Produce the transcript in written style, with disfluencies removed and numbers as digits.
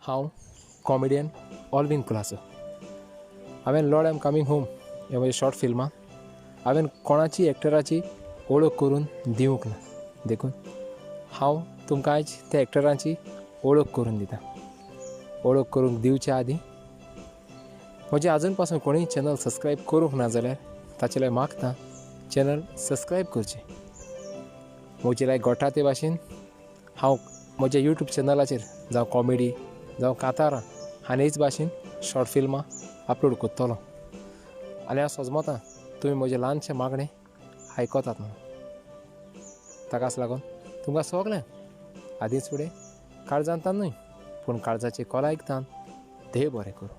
हांव कॉमेडियन ऑलवीन कुलासो. हांवें Lord I am coming home ह्या म्हज्या शॉर्ट फिल्मां हांवें कोणाची एक्टराची वळख करून दिवंक ना, देखून हांव तुमकां आयज त्या एक्टरांची वळख करून दिता. वळख करूंक दिवच्या आदीं म्हजें आजून पासून कोणीय चॅनल सबस्क्रायब करूंक ना जाल्यार ताचे लागीं मागता चॅनल सबस्क्रायब करचें. म्हजे लायक गोठा ते भाशेन हांव म्हज्या यूट्यूब चॅनलाचेर जावं कॉमेडी जावं कांतारां आनी हेच भाशेन शॉर्ट फिल्मां अपलोड करतलो. आनी हांव सजमता तुमी म्हजें ल्हानशें मागणें आयकतात म्हणून. ताकाच लागून तुमकां सगळ्यांक आदींच फुडें काळजांत न्हय पूण काळजाचे कोला आयकतान देव बरें करूं.